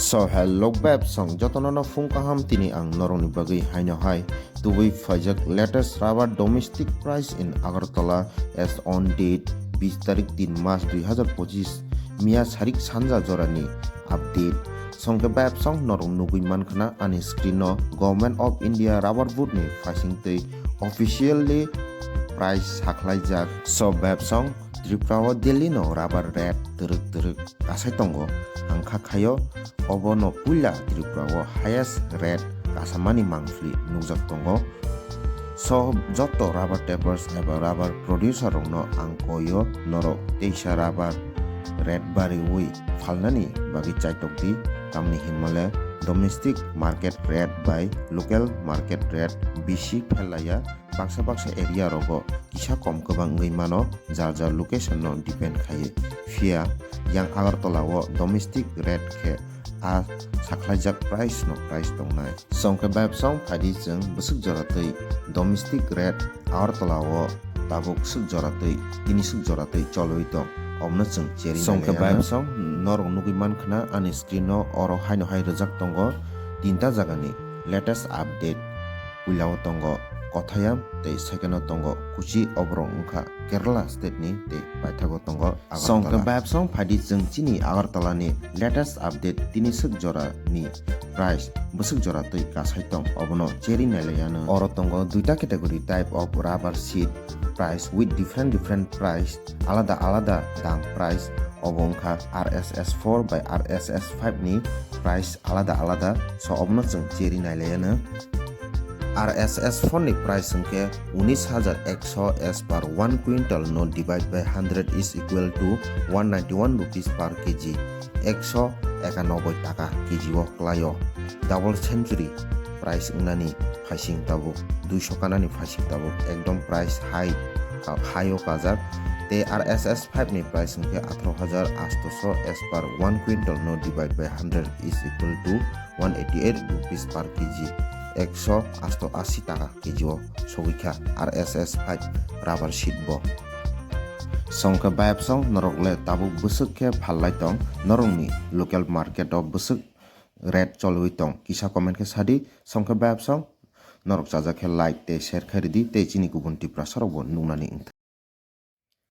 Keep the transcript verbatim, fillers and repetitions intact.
So hello beb song jotono no phung kaham, tini ang norokni bagwi haino hai tubui phaijak latest rubber domestic price in Agartala as on date bis tarik tin mas dui hazar pochis miya sarik sanja jorani update. Songke beb song norok nugui mankhana ani screen o Government of India Rubber Board ni phaising twi officially price sakhlaijak. So beb song Tripura o Delhi no rubber rate twrwk twrwk kasai tongo, ang kha khaio obono puila Tripura o highest rate kasamani mangpili nukjak tongo. So joto rubber tappers eba rubber producer rokno ang koio, norok teisa rubber rate bariwi phalnani bagwi chaitok di, tamni hinmale domestic market rate bai local market rate bisi phel laiya. Baksa baksa area rogo kisa kom kwbang wngwi mano, jar jar location no depend khaiwi. Phiya yang Agartala o domestic rate khe a sakhlaijak price no price tongnai. Songkhe beb song phaidi chwng bwswk jora twi domestic rate Agartala o tabuk swk jora twi, tini swk jora twi cholwi tong, omno chwng cheri. Songkhe beb song norok nugui mankhana ani screen o, oro haino hai rwjak tongo tinta jagani latest update. Puilao tongo Kothayam tei second o tongo Kochi, oborok wngkha Kerala state ni tei paithago tongo Agartala. Songkhe beb song phaidi chwng chini Agartala ni latest update tini swk jora ni price bwswk jora twi kasai tong, obono cheri nailaiano. Oro tongo duita category type of rubber sheet, price with different different price, alada alada dam price. Obo wngkha R S S four bai R S S five ni price alada alada, so obono chwng cheri nailaiano. R S S four ni price hwnkhe unis hajar ekso as per one quintal no divide by hundred is equal to one ninety one rupees per K G, ekso ekanoboi taka K G o kwlaio. Double century price wngnani phaising tabuk, duiso kanani phaising tabuk, ekdom price high, high o kajak. Tei R S S five ni price hwnkhe atharo hajar astoso as per one quintal no divide by hundred is equal to one eighty eight rupees per K G, ekso asto asi taka K G o sogwi kha R S S five rubber sheet bo. Songkhe beb song norok le tabuk bwswk khe phallai tong, norokni local market o bwswk rate cholwi tong, kisa comment khe sadi. Songkhe beb song norok chajak khe like tei share khai ridi, tei chini kubun Tiprasa rokbo nuknani wngthok.